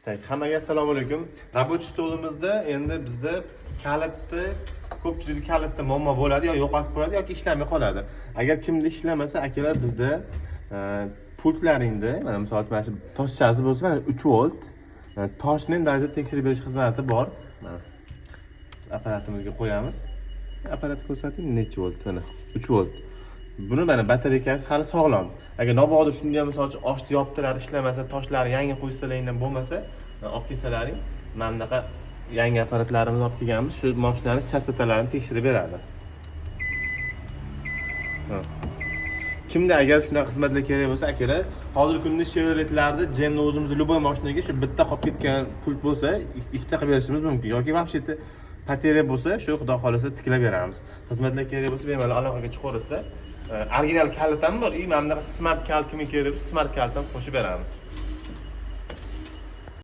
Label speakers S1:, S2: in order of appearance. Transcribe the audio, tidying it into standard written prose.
S1: Так, hammaga assalomu alaykum. Рабочий stolimizda endi bizda kalitni, ko'pchilik kalitda muammo bo'ladi, yo yo'qotib qo'yadi yoki ishlamay qoladi. Agar kimda ishlamasa, akalar, bizda pultlaringda, mana misol uchun, mana shu toshchasi bo'lsa, mana 3 volt, toshni darajada tekshirib berish xizmati bor. Mana biz apparatimizga qo'yamiz. Apparatni ko'rsating, necha volt? Mana 3 volt. Buni mana batareykasi hali sog'lom. Agar mabodo shunda ham, misol uchun, ochdi yopdilar, ishlamasa, toshlarni yangi qo'ysalaringdan bo'lmasa, olib kelsalaring, mana bunaqa yangi apparatlarimizni olib kelganmiz. Shu mashinani chastotalarini tekshirib beradi. Ha. Kimda agar shunaqa xizmatlar kerak bo'lsa, akalar, hozirgi kunda Chevroletlarda, Jemni o'zimizni любой mashinaga shu bitta qolib ketgan pult bo'lsa, ikkita qilib berishimiz mumkin yoki вообще потеря bo'lsa, shu xudo xohlasa tiklab beramiz. Xizmatlar kerak bo'lsa, bemalol aloqaga chiqaverasizlar. Original kalit ham bor и mana bunaqa smart kalit kimga kerak bo'lsa, smart kalit ham qo'shib beramiz.